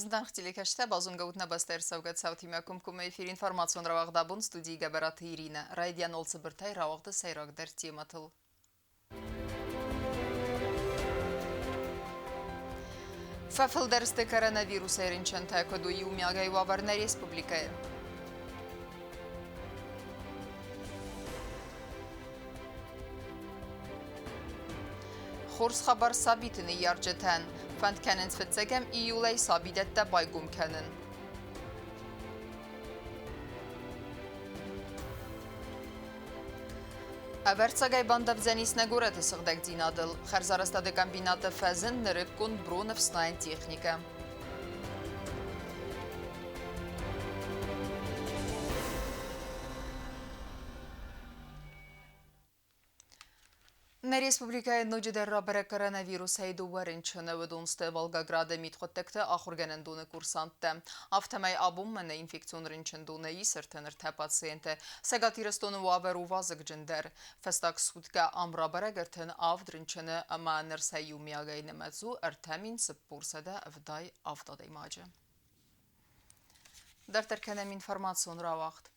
Зынаргъ телекӕсджытӕ, базонгӕ ут нӕ бӕстӕйы ӕрцӕугӕ цаутимӕ комкоммӕ эфир информацион рауагъд абон студийы Гӕбӕраты Иринӕ. Райдиан цыбыртӕй рауагъды сӕйрагдӕр темӕтыл. Фӕфылдӕр сты коронавирусӕй рынчынтӕ, куыд у иумиагӕй уавӕр нӕ республикӕйы. Хорз хабар сабиты ныййарджытӕн. Фӕнд кӕнынц фыццӕгӕм июлӕй сабидӕттӕ байгом кӕнын. Ӕвӕрццагӕй бандавдзӕнис нӕ горӕты сыгъдӕгдзинадыл. Хӕрзарӕзтады комбинаты фӕзынд нырыккон бронӕфснайӕн техникӕ. Нӕ республикӕйы ноджыдӕр рабӕрӕг коронавирусӕй дыууӕ рынчыны. Уыдон сты Волгограды мидхъуыддӕгты ахуыргӕнӕндоны курсанттӕ. Афтӕмӕй абонмӕ нӕ инфекцион рынчындоны ис 33 пациенты. Цӕгат Ирыстоны уавӕр у вазыгджындӕр. Фӕстаг суткӕ ам рабӕрӕг 37 рынчыны ӕмӕ ныр сӕ иумиагӕй нымӕц у 3487 адӕймаджы. Дарддӕр кӕнӕм информацион рауагъд.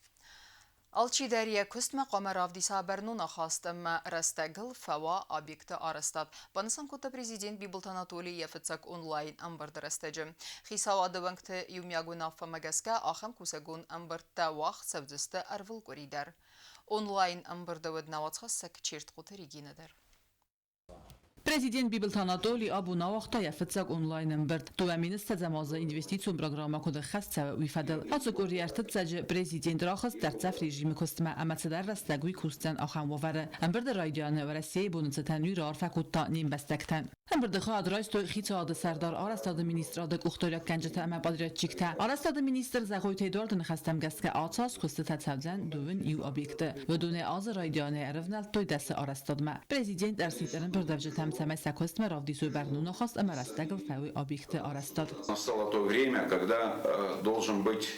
Алчидӕр йӕ куыстмӕ хъуамӕ равдиса бӕрнон ахаст ӕмӕ рӕстӕгыл фӕуа объекты арӕзтад, банысан кодта президент Бибылты Анатолий йӕ фыццаг онлайн-ӕмбырды рӕстӕджы. Хицауады уӕнгты иумиаг уынаффӕмӕ гӕсгӕ ахӕм кусӕгон ӕмбырдтӕ уагъд цӕудзысты ӕрвылкъуыри дӕр. Онлайн-ӕмбырды уыд нӕ уацхӕссӕг Чертхъоты Регинӕ дӕр. Президент Бибылты Анатолий абон ауагъта йӕ фыццаг онлайн-ӕмбырд. 2020 азы инвестицион программӕ куыд ӕххӕст цӕуы, уый фӕдыл. Ацы къуыри ӕртыццӕджы президент рахызт дӕрддзӕф режимы куыстмӕ ӕмӕ цыдӕр рӕстӕг уый кусдзӕн ахӕм уавӕры. Ӕмбырды райдианы Уӕрӕсейы боны цытӕн уый раарфӕ кодта не мбӕстӕгтӕн. Ӕмбырды хайад райстой Хицауады сӕрдар, арӕзтады министрады къухдариуӕггӕнджытӕ ӕмӕ подрядчиктӕ. Арӕзтады министр Зӕгъойты Эдуарды ныхӕстӕм гӕсгӕ ацы аз куыстытӕ цӕудзӕн дыууын иу объекты. Уыдонӕй азы райдианӕй ӕрывнӕлдтой дӕсы арӕзтадмӕ. Президент ӕрсидт ӕрӕмбырдӕвджытӕм, цӕмӕй сӕ куыстмӕ равдисой бӕрнон ахаст ӕмӕ рӕстӕгыл фӕуой объекты арӕзтад. Настало то время, когда должен быть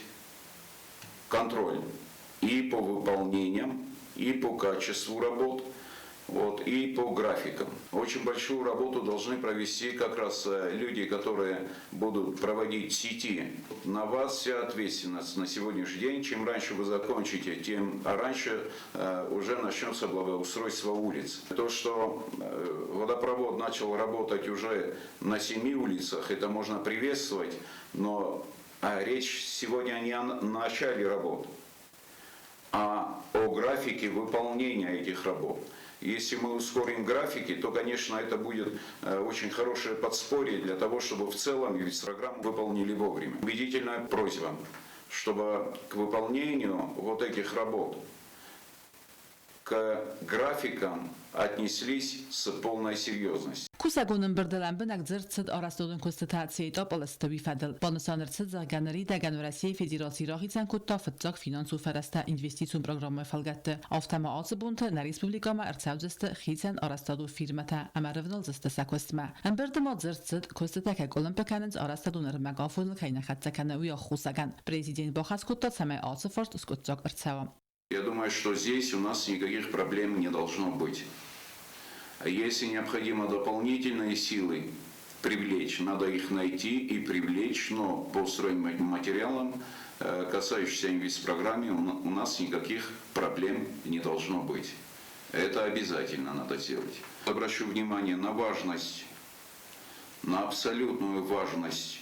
контроль и по выполнениям, и по качеству работ, вот, и по графикам. Очень большую работу должны провести как раз люди, которые будут проводить сети. На вас вся ответственность на сегодняшний день. Чем раньше вы закончите, тем раньше уже начнется благоустройство улиц. То, что водопровод начал работать уже на семи улицах, это можно приветствовать, но речь сегодня не о начале работ, а о графике выполнения этих работ. Если мы ускорим графики, то, конечно, это будет очень хорошее подспорье для того, чтобы в целом программу выполнили вовремя. Убедительная просьба, чтобы к выполнению вот этих работ, к графикам отнеслись с полной серьезностью. Кусӕгон ӕмбырды лӕмбынӕг дзырд цыд арӕзтадон куыстытӕ цы этапыл сты, уый фӕдыл. Банысан ӕрцыд, зӕгъгӕ, ныридӕгӕн Уӕрӕсейы Федераци рахицӕн кодта фыццаг финансон фӕрӕзтӕ инвестицион программӕйы фӕлгӕтты. Афтӕ ма ацы бонты нӕ республикӕмӕ ӕрцӕудзысты хицӕн арӕзтадон фирмӕтӕ ӕмӕ рывналдзысты сӕ куыстмӕ. Ӕмбырды ма дзырд цыд, куыстытӕ кӕй къуылымпы кӕнынц, арӕзтадон ӕрмӕг афоныл кӕй нӕ хӕццӕ кӕны, уый аххосагӕн. Президент бахӕс кодта, цӕмӕй ацы фарст скъуыддзаг ӕрцӕуа. Я думаю, что здесь у нас никаких проблем не должно быть. Если необходимо дополнительные силы привлечь, надо их найти и привлечь, но по стройматериалам, касающимся инвестпрограммы, у нас никаких проблем не должно быть. Это обязательно надо сделать. Обращу внимание на важность, на абсолютную важность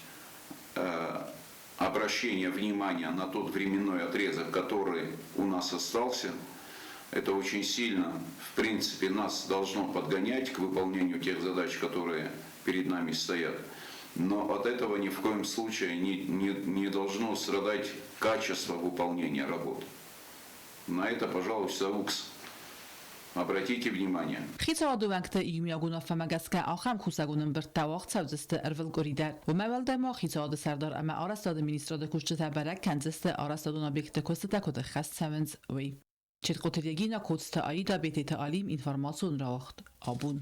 обращение внимания на тот временной отрезок, который у нас остался, это очень сильно, в принципе, нас должно подгонять к выполнению тех задач, которые перед нами стоят. Но от этого ни в коем случае не должно страдать качество выполнения работ. На это, пожалуйста, УКС. Обратите внимание. Хицауады уӕнгты иумиаг уынаффӕмӕ гӕсгӕ ахӕм кусӕгон ӕмбырдтӕ уагъд цӕудзысты ӕрвылкъуыри дӕр. Уымӕй уӕлдай ма хицауады сӕрдар ӕмӕ арӕзтады министрады кусджытӕ бӕрӕг кӕндзысты арӕзтадон объектты куыстытӕ куыд ӕххӕст цӕуынц, уый. Четкъоты Регина, Коцты Аида, Бететы Алим, информацион рауагъд абон.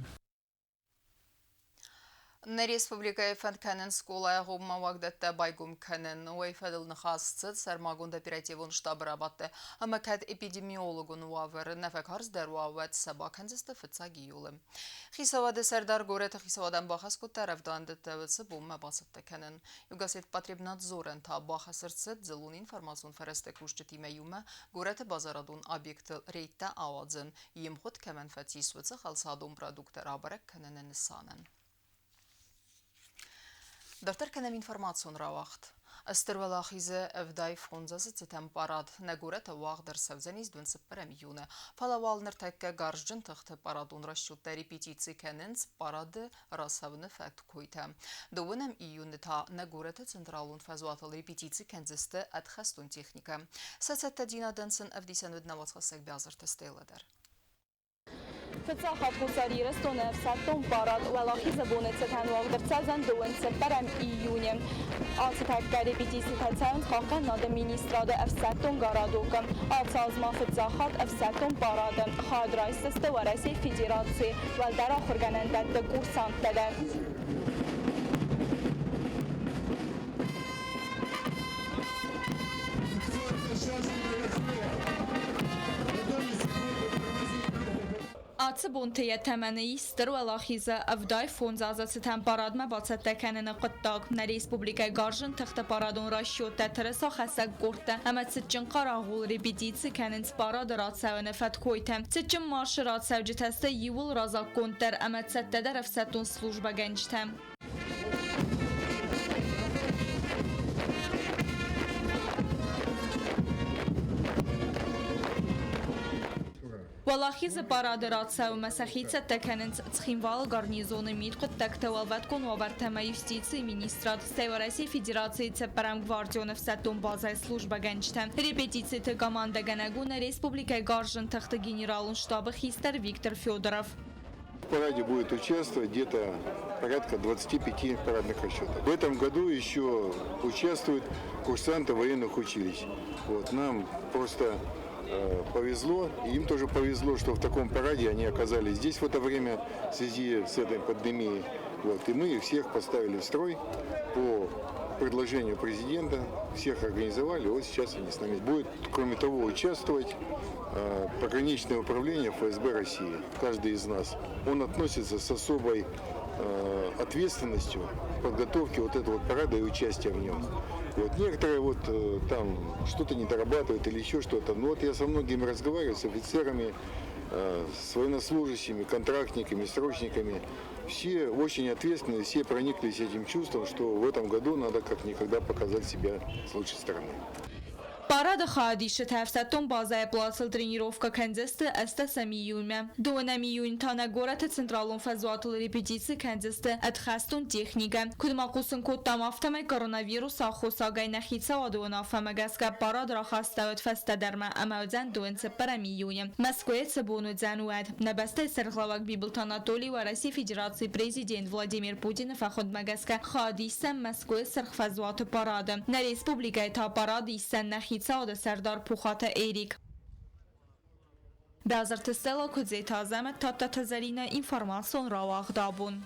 Нӕ республикӕйы фӕнд кӕнынц скъолайы агъоммӕ уагдӕттӕ байгом кӕнын. Уый фӕдыл ныхас цыд сӕрмагонд оперативон штабы рабадты. Ӕмӕ кӕд эпидемиологон уавӕр нӕ фӕкарздӕр уа, уӕд сӕ бакӕндзысты фыццаг июлы. Хицауады сӕрдар горӕты хицауадӕн бахӕс кодта рӕвдауӕндӕттӕ уыцы бонмӕ бацӕттӕ кӕнын. Югосетпотребнадзорӕн та бахӕс ӕрцыд дзыллон информацион фӕрӕзты кусджытимӕ иумӕ горӕты базарадон объектыл рейдтӕ ауадзын, йе мгъуыд кӕмӕн фӕцис, уыцы хӕлцадон продукттӕ рабӕрӕг кӕныны нысанӕн. Дарддӕр кӕнӕм информацион рауагъд. Стыр Уӕлахизы 75 азы цытӕн парад нӕ горӕты уагъд ӕрцӕудзӕнис 25 июны. Фӕлӕ уал ныртӕккӕ гарзджын тыхты парадон расчеттӕ репетици кӕнынц парады рацӕуыны фӕткойтӕ. 2 июны та нӕ горӕты централон фӕзуатыл репетици кӕндзысты ӕдхӕстон техникӕ. Сӕ цӕттӕдзинадӕн сын ӕвдисӕн уыд нӕ уацхӕссӕг Биазырты Стеллӕ дӕр. Фыццаг хатт Хуссар Ирыстоны ӕфсӕддон парад Уӕлахизы боны цытӕн уагъд ӕрцӕудзӕн 24 июны. Ацы тӕккӕ репетицитӕ цӕуынц Хъахъхъӕнынады министрады ӕфсӕддон городокы. Ацы аз ма фыццаг хатт ӕфсӕддон парады хайад райсдзысты Уӕрӕсейы Федерацийы уӕлдӕр ахуыргӕнӕндӕтты курсанттӕ дӕр. Ацы бонты йӕ тӕмӕны ис Стыр Уӕлахизы 75 азы цытӕн парадмӕ бацӕттӕ кӕныны хъуыддаг. Нӕ республикӕйы гарзджын тыхты парадон расчеттӕ, тырысахӕссӕг къордтӕ ӕмӕ цытджын хъарагъул репетици кӕнынц парады рацӕуӕны фӕткойтӕ. Цытджын маршы рацӕуджытӕ сты иууыл разаггонддӕр ӕмӕ цӕттӕдӕр ӕфсӕддон службӕгӕнджытӕ. Уӕлахизы парады рацӕуынмӕ сӕхи цӕттӕ кӕнынц Цхинвалы гарнизоны мидхъуыддӕгты уӕлвӕткон уавӕртӕ ӕмӕ юстицийы министрад, стӕй Уӕрӕсейы Федерацийы цыппӕрӕм гвардион ӕфсӕддон базӕйы службӕгӕнджытӕ. Репетициты командӕгӕнӕг у нӕ республикӕйы гарзджын тыхты генералон штабы хистӕр Виктор Федоров. В параде будет участвовать где-то порядка 25 парадных расчетов. В этом году еще участвуют курсанты военных училищ. Вот, нам просто повезло, и им тоже повезло, что в таком параде они оказались здесь в это время в связи с этой пандемией. Вот, и мы их всех поставили в строй по предложению президента, всех организовали, вот сейчас они с нами будут, кроме того, участвовать пограничное управление ФСБ России. Каждый из нас, он относится с особой ответственностью к подготовке вот этого вот парада и участия в нем. Вот некоторые вот там что-то не дорабатывают или еще что-то. Но вот я со многими разговариваю, с офицерами, с военнослужащими, контрактниками, срочниками. Все очень ответственные, все прониклись этим чувством, что в этом году надо как никогда показать себя с лучшей стороны. Парады хайадисджытӕ ӕфсӕддон базӕйы плацыл тренировкӕ кӕндзысты 18 июньмӕ. 2 июнь та нӕ горӕты централон фӕзуатыл репетици кӕндзысты ӕдхӕстон техникӕ. Куыд ма хъусын кодтам, афтӕмӕй коронавирусы аххосагӕй нӕ хицауады уынаффӕмӕ гӕсгӕ парад рахастӕуыд фӕстӕдӕрмӕ ӕмӕ уыдзӕн 24 июны. Мӕскуыйы цы бон уыдзӕн, уӕд. Нӕ бӕстӕйы сӕргълӕууӕг Бибылты Анатолий Уӕрӕсейы Федерацийы президент Владимир Путины фӕхуындмӕ гӕсгӕ хайад исдзӕн Мӕскуыйы Сырх фӕзуаты парады. Нӕ республикӕйы та парад исдзӕн нӕ хицауады сӕрдар Пухаты Эрик. Бязырты Стелла, Куыдзеты Азӕмӕт, Тадтаты Зӕринӕ, информацион рауагъд абон.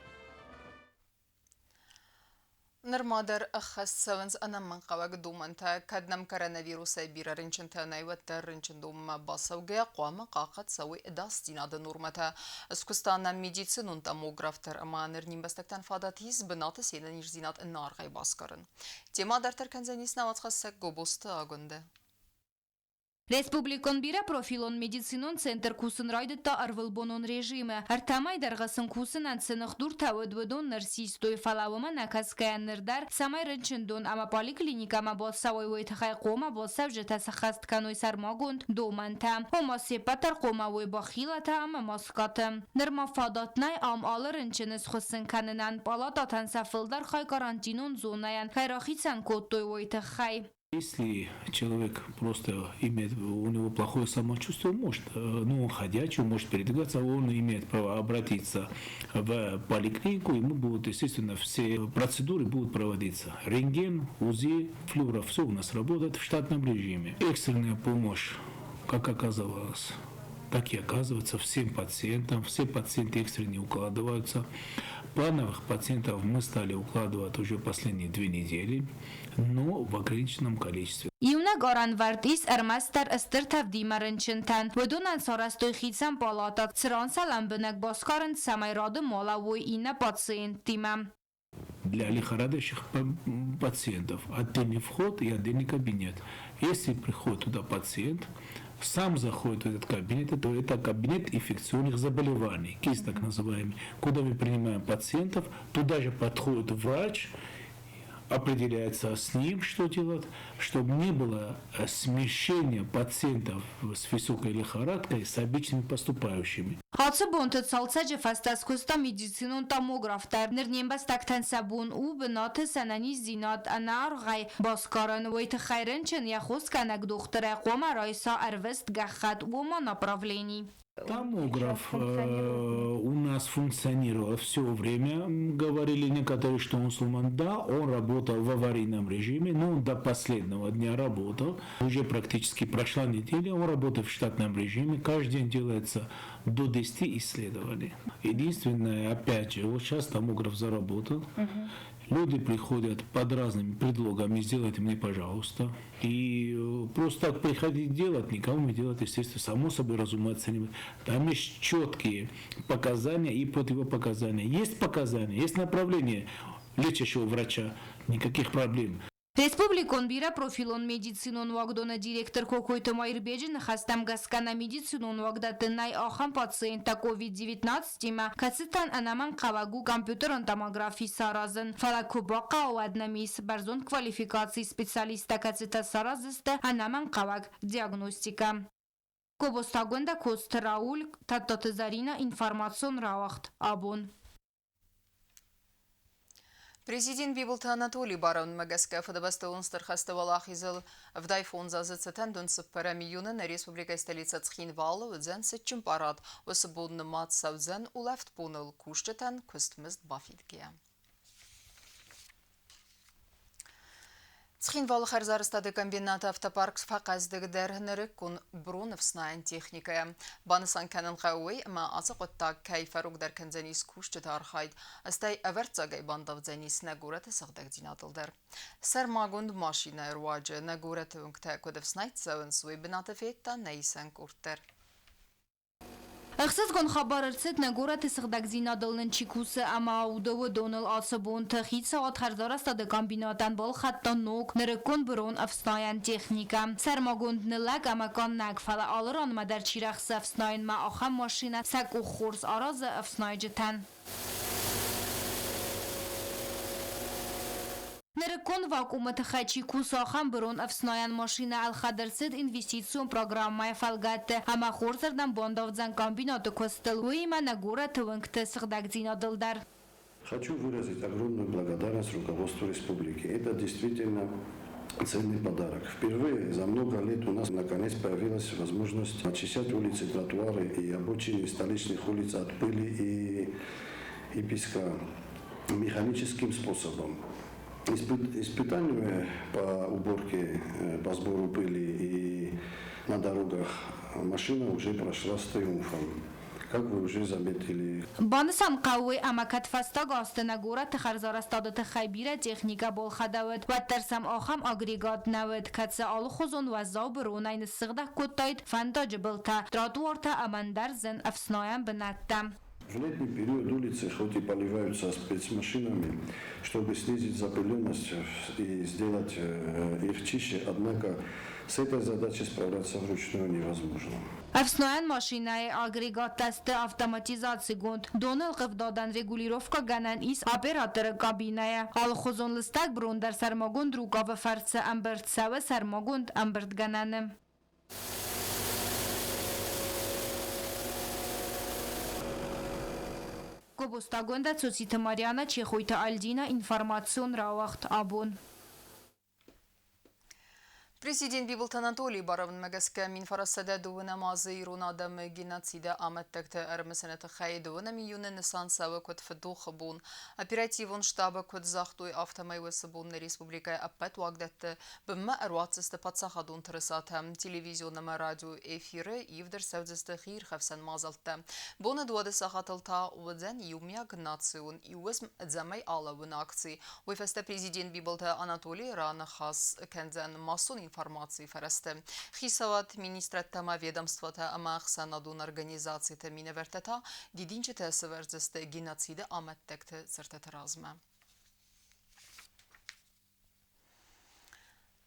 Нырма дӕр ӕххӕст цӕуынц ӕнӕмӕнгхъӕуӕг домӕнтӕ. Кӕд нӕм коронавирусӕй бирӕ рынчынтӕ нӕй, уӕддӕр рынчындонмӕ бацӕугӕйӕ хъуамӕ хъахъхъӕд цӕуой ӕдасдзинады нормӕтӕ. Скуыста нӕм медицинон томограф дӕр ӕмӕ ныр не мбӕстӕгтӕн фадат ис бынаты се нӕниздзинад ӕнӕаргъӕй басгарын. Темӕ дарддӕр кӕндзӕнис нӕ уацхӕссӕг Гобозты Агуындӕ. Республикон бирӕпрофилон медицинон центр кусын райдыдта ӕрвылбонон режимы. Ӕртӕ мӕй дӕргъы сын кусынӕн цы ныхдуртӕ уыд, уыдон ныр систой, фӕлӕ уымӕ нӕ кӕсгӕйӕ ныр дӕр, цӕмӕй рынчындон ӕмӕ поликлиникӕмӕ бацӕуой, уый тыххӕй хъуамӕ бацӕуджытӕ сӕххӕст кӕной сӕрмагонд домӕнтӕ. Ома се ппӕт дӕр хъуамӕ уой бахилатӕ ӕмӕ маскӕты. Нырма фадат нӕй ам алы рынчыны схуыссын кӕнынӕн, палатӕтӕн сӕ фылдӕр хай карантинон зонӕйӕн кӕй рахицӕн кодтой, уый тыххӕй. Если человек просто имеет, у него плохое самочувствие, может, ну, он ходячий, он может передвигаться, он имеет право обратиться в поликлинику, ему будут, естественно, все процедуры будут проводиться. Рентген, УЗИ, флюоро, все у нас работает в штатном режиме. Экстренная помощь, как оказалось, так и оказывается всем пациентам. Все пациенты экстренно укладываются. Плановых пациентов мы стали укладывать уже последние 2 недели, но в ограниченном количестве. Иунӕг арӕнвӕрд ис ӕрмӕстдӕр стыр тӕвдимӕ рынчынтӕн. Уыдонӕн сарӕзтой хицӕн палатӕ, цыран сӕ лӕмбынӕг басгарынц, цӕмӕй рады ма лӕууой иннӕ пациенттимӕ. Для лихорадящих пациентов отдельный вход и отдельный кабинет. Если приходит туда пациент, сам заходит в этот кабинет, то это кабинет инфекционных заболеваний, КИЗ так называемый, куда мы принимаем пациентов, туда же подходит врач, определяется с ним, что делать, чтобы не было смещения пациентов с высокой лихорадкой с обычными поступающими. Ацы бонты цалцӕджы фӕстӕ скуыста медицинон томограф дӕр. Ныр не мбӕстӕгтӕн сӕ бон у бынаты се нӕниздзинад ӕнӕаргъӕй басгарын. Уый тыххӕй рынчын йӕ хосгӕнӕг дохтырӕй хъуамӕ райса ӕрвыст гӕххӕтт, ома направлени. Томограф у нас функционировал все время. Говорили некоторые, что он сломан. Да, он работал в аварийном режиме, но он до последнего дня работал. Уже практически прошла неделя, он работает в штатном режиме. Каждый день делается до 10 исследований. Единственное, опять же, вот сейчас томограф заработал. Люди приходят под разными предлогами: «Сделайте мне, пожалуйста». И просто так приходить делать, никому делать, естественно, само собой разумеется, не будет. Там есть четкие показания и противопоказания. Есть показания, есть направление лечащего врача, никаких проблем. Республикон бирӕпрофилон медицинон уагдоны директор Кокойты Маирбеджы ныхӕстӕм гӕсгӕ нӕ медицинон уагдӕтты нӕй ахӕм пациенттӕ COVID-19-имӕ, кӕцытӕн ӕнӕмӕнгхъӕуӕг у компьютерон томографи саразын. Фӕлӕ куы бахъӕуа, уӕд нӕм ис бӕрзонд квалификацийы специалисттӕ, кӕцытӕ сараздзысты ӕнӕмӕнгхъӕуӕг диагностикӕ. Гобозты Коцты Рауль, Тадтаты Зарина, информацион рауагъд «Абон». Президент Бибылты Анатолий барамындмӕ гӕсгӕ Фыдыбӕстӕйон Стыр хӕсты уӕлахизыл 75 азы цытӕн 25 июны нӕ республикӕйы столицӕ Цхинвалы уыдзӕн цытджын парад. Уыцы бон нымад цӕудзӕн улӕфт боныл кусджытӕн куыстмызд бафидгӕйӕ. Цхинвалы хӕрзарӕзтады комбинаты автопарк фӕхъӕздыгдӕр нырыккон броныфснайӕн техникӕйӕ. Банысан кӕнын хъӕуы уый, ӕмӕ ацы хъуыддаг кӕй фӕрогдӕр кӕндзӕнис кусджыты архайд, стӕй ӕвӕрццагӕй бандавдзӕнис нӕ горӕты сыгъдӕгдзинадыл дӕр. Сӕрмагонд машинӕйы руаджы нӕ горӕты уынгтӕ куыд ӕфснайд цӕуынц, уый бынаты федта нӕ исӕн къорд дӕр. Ӕхсызгон хабар ӕрцыд, нӕ горӕты сыгъдӕгдзинадыл нын чи кусы ӕмӕ ауды, уыдоныл ацы бонты. Хицауад хӕрзарӕзтады комбинатӕн балхӕдта ног, нырыккон бырон ӕфснайӕн техникӕ. Сӕрмагонд ныллӕг ӕмӕ къаннӕг, фӕлӕ алы ранмӕ дӕр чи рӕхсы ӕфснайынмӕ, ахӕм машинӕ сӕ къух хорз аразы ӕфснайджытӕн. Нырыккон вакуумы тыххӕй чи кусы, ахӕм бырон ӕфснайӕн машинӕ ӕлхӕд ӕрцыд инвестицион программӕйы фӕлгӕтты ӕмӕ хорзӕрдӕм бандавдзӕн комбинаты куыстыл, уыимӕ нӕ горӕты уынгты сыгъдӕгдзинадыл дӕр. Хочу выразить огромную благодарность руководству республики. Это действительно ценный подарок. Впервые за много лет у нас наконец появилась возможность очищать улицы, тротуары и обочины столичных улиц от пыли и песка механическим способом. Испытания по уборке, по сбору пыли и на дорогах машина уже прошла с триумфом, как вы уже заметили. Банысан хъӕуы, ӕмӕ кӕд фӕстаг азты нӕ горӕты хӕрзарӕзтады тыххӕй бирӕ техникӕ балхӕдӕуыд, уӕддӕр сӕм ахӕм агрегат нӕ уыд, кӕцы алыхуызон уӕззау быронӕй ныссыгъдӕг кодтаид фӕндаджы былтӕ, тротуартӕ ӕмӕ ӕндӕр зын ӕфснайӕн бынӕттӕ. В летний период улицы хоть и поливаются спецмашинами, чтобы снизить запыленность и сделать их чище, однако с этой задачей справляться вручную невозможно. Ӕфснайӕн машинӕйы агрегаттӕ сты автоматизацигонд. Доны ӕлхъывдадӕн регулировкӕгӕнӕн ис операторы кабинӕйӕ. Алыхуызон лыстӕг бырон дӕр сӕрмагонд рукавы фӕрцы ӕмбырд цӕуы сӕрмагонд ӕмбырдгӕнӕны. Гобозты Цоциты Мариана, Чехойты Альдина, информацион рауагъд «Абон». Президент Бибылты Анатолийы барамындмӕ гӕсгӕ 1902 азы ирон адӕмы геноциды амӕттӕгты ӕрымысыны тыххӕй 2 июны нысан цӕуы куыд фыдохы бон. Оперативон штабы куыд загътой, афтӕмӕй уыцы бон нӕ республикӕйы ӕппӕт уагдӕтты бынмӕ ӕруадздзысты паддзахадон тырысатӕ. Телевизион ӕмӕ радиоэфиры ивд ӕрцӕудзысты хиирхӕфсӕн мадзӕлттӕ. Боны 12 сахатыл та уыдзӕн иумиаг национ иуысм ӕдзӕмӕй алӕууыны акци. Уый фӕстӕ президент Бибылты Анатолий раныхас кӕндзӕн массон информацийы фӕрӕзты. Хицауад, министрадтӕ ӕмӕ ведомствотӕ ӕмӕ ӕхсӕнадон организациты минӕвӕрттӕ та дидинджытӕ сӕвӕрдзысты геноциды амӕттӕгты цыртыты размӕ.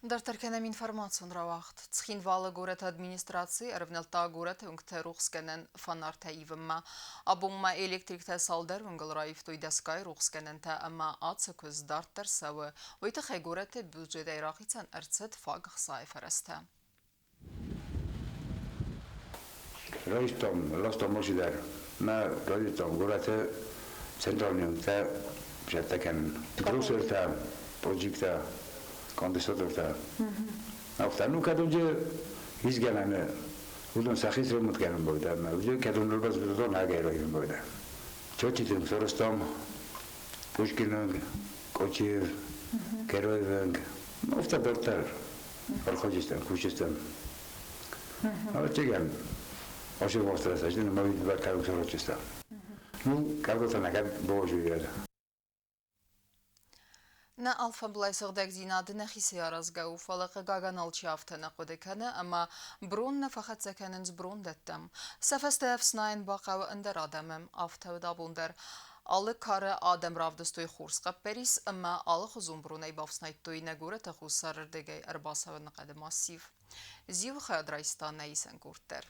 Дарддӕр кӕнӕм информацион рауагъд. Цхинвалы горӕты администраци ӕрывнӕлдта горӕты уынгтӕ рухсгӕнӕн фонартӕ ивынмӕ. Абон ма электриктӕ цалдӕр уынгыл раивтой дӕсгай рухсгӕнӕнтӕ ӕмӕ ацы куыдз дарддӕр цӕуы. Уый тыххӕй горӕты бюджетӕй рахицӕн ӕрцыд фаг ӕхцайы фӕрӕзтӕ. Райстам, ластам машинӕ. Мӕ райдыдтам горӕты центральный уынгтӕ цӕттӕ кӕнын. Троссертӕ, проджиктӕ, конденсатортӕ. Афтӕ, ну, кӕд уыджы изгӕнӕны уыдон сӕхи сремонт кӕнын бойда, ӕмӕ уыджы кӕд уын ӕрбацыд, агайрайын бойда. Чочитын сарӕзтам Пушкинаг, Кочиев, Героеваг, афтӕ дарддӕр ӕрхуыдыстӕм, кусджытӕм. Ӕвӕццӕгӕн, ошибался, мы вертолет сарӕзтам. Ну, кӕдӕм нӕ божий. Нӕ алфӕмблай сыгъдӕгдзинад нӕхицӕй аразгӕ у, фӕлӕ хъыгагӕн алчи афтӕ нӕ хъуыды кӕны ӕмӕ брон нӕ фӕхӕццӕ кӕнынц брондӕттӕм. Сӕ фӕстӕ ӕфснайын бахъӕуы ӕндӕр адӕмы. Афтӕ уыд абон дӕр. Алы кары адӕм равдыстой хорз хъӕппӕрис ӕмӕ алыхуызон бронӕй бафснайдтой нӕ горӕты хуссарырдыгӕй ӕрбацӕуӕны хъӕды массив. Зиуы хайад райста нӕ исӕн къорд дӕр.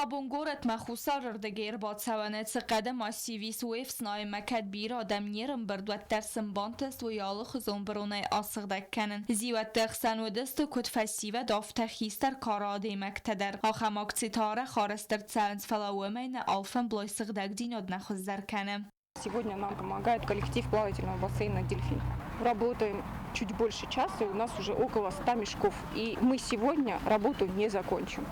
Абон горӕтмӕ хуссарырдыгӕй ӕрбацӕуӕны цы хъӕды массив ис, уый ӕфснайынмӕ кӕд бирӕ адӕм не рӕмбырд, уӕддӕр сын бантыст уый алыхуызон быронӕй асыгъдӕг кӕнын. Зиуӕтты ӕхсӕн уыдысты куыд фӕсивӕд, афтӕ хистӕр кары адӕймӕгтӕ дӕр. Ахӕм акцитӕ арӕх арӕзт ӕрцӕуынц, фӕлӕ уымӕй нӕ алфӕмблай сыгъдӕгдзинад нӕ хуыздӕр кӕны. Сегодня нам помогает коллектив плавательного бассейна «Дельфин». Работаем чуть больше часа, и у нас уже около 100 мешков. И мы сегодня работу не закончим.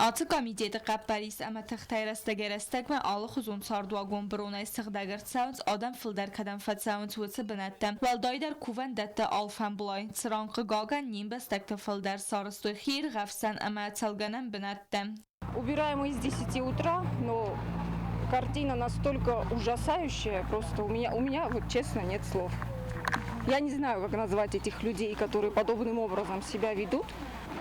Ацы комитеты хъӕппӕрис ӕмӕ тыхтӕй рӕстӕгӕй-рӕстӕгмӕ алыхуызон цардуагон быронӕй сыгъдӕг ӕрцӕуынц, адӕм фылдӕр кӕдӕм фӕцӕуынц, уыцы бынӕттӕ. Уӕлдайдӕр кувӕндӕтты алфӕмблай, цыран хъыгагӕн не мбӕстӕгты фылдӕр сарӕзтой хиирхӕфсӕн ӕмӕ цӕлгӕнӕн бынӕттӕ. Убираем мы с 10 утра, но картина настолько ужасающая, просто у меня вот честно нет слов. Я не знаю, как назвать этих людей, которые подобным образом себя ведут,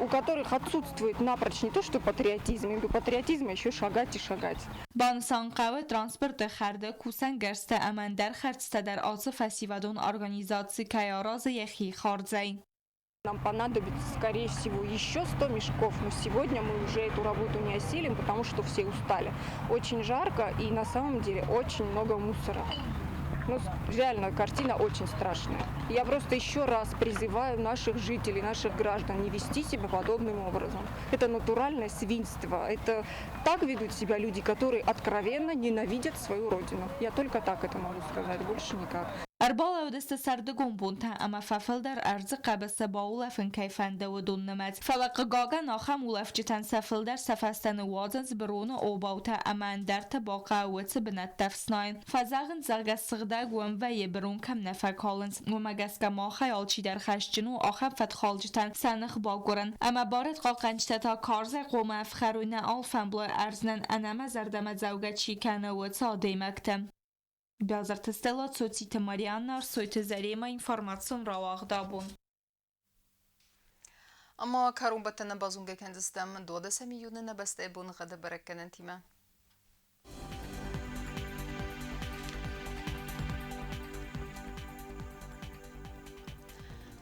у которых отсутствует напрочь не то что патриотизм, им до патриотизма еще шагать и шагать. Банысан хъӕуы транспорты хӕрды кусӕнгӕрзтӕ ӕмӕ ӕндӕр хӕрдзтӕ дӕр ацы фӕсивӕдон организаци кӕй аразы йӕхи хардзӕй. Нам понадобится, скорее всего, еще 100 мешков, но сегодня мы уже эту работу не осилим, потому что все устали. Очень жарко и на самом деле очень много мусора. Ну, реально, картина очень страшная. Я просто еще раз призываю наших жителей, наших граждан не вести себя подобным образом. Это натуральное свинство. Это так ведут себя люди, которые откровенно ненавидят свою родину. Я только так это могу сказать, больше никак. Ӕрбалӕудысты сӕрдыгон бонтӕ ӕмӕ фӕфылдӕр ӕрдзы хъӕбысы баулӕфын кӕй фӕнды, уыдон нымӕц. Фӕлӕ хъыгагӕн ахӕм улӕфджытӕн сӕ фылдӕр сӕ фӕстӕ ныууадзынц быроны обаутӕ ӕмӕ ӕндӕрты бахъӕуы уыцы бынӕттӕ ӕфснайын. Фӕзӕгъынц, зӕгъгӕ, сыгъдӕг уым вӕййы, бырон кӕм нӕ фӕкалынц. Уымӕ гӕсгӕ махӕй алчидӕр хӕсджын у ахӕм фӕткхалджытӕн сӕ ных бакъуырын. Ӕмӕ барадхъахъхъӕнджытӕ та карзӕй хъуамӕ ӕфхӕрой нӕ алфӕмблай ӕрдз нын ӕнӕмӕзӕрдӕмӕдзӕугӕ чи кӕны, уыцы адӕймӕгты. Бязырты Стелла, Цоциты Марианна, Ӕрсойты Зарема, информацион рауагъд абон. Ӕмӕ кӕронбӕттӕны базонгӕ кӕндзыстӕм 12 июны нӕ бӕстӕйы боныгъӕды бӕрӕггӕнӕнтимӕ.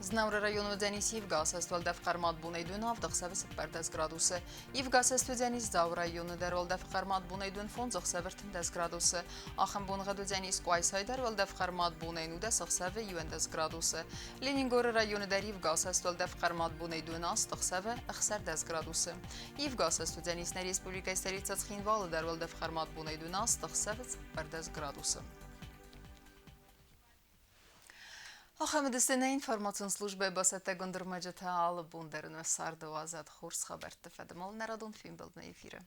Знауыры районы уыдзӕнис ивгӕ асӕст уӕлдӕф хъӕрмад бонӕй дон 7 ӕхсӕвы 14 градусы. Ивгӕ асӕст уыдзӕнис Дзауы районы дӕр уӕлдӕф хъӕрмад бонӕй дон 5 ӕхсӕвы 13 градусы. Ахӕм боныгъӕд уыдзӕнис Къуайсайы дӕр уӕлдӕф хъӕрмад бонӕй 19 ӕхсӕвы 11 градусы. Ленингоры районы дӕр ивгӕ асӕст уӕлдӕф хъӕрмад бонӕй дон 8 ӕхсӕвы 16 градусы. Ивгӕ асӕст уыдзӕнис нӕ республикӕйы столицӕ Цхинвалы дӕр уӕлдӕф хъӕрмад бонӕй дон 8 ӕхсӕвы 14 градусы. Ахӕм уыдысты нӕ информацион службӕйы бацӕттӕгонд ӕрмӕджытӕ. Алы бон дӕр нӕ царды уадзӕд хорз хабӕртты фӕдыл нӕ радон фембӕлдмӕ эфиры.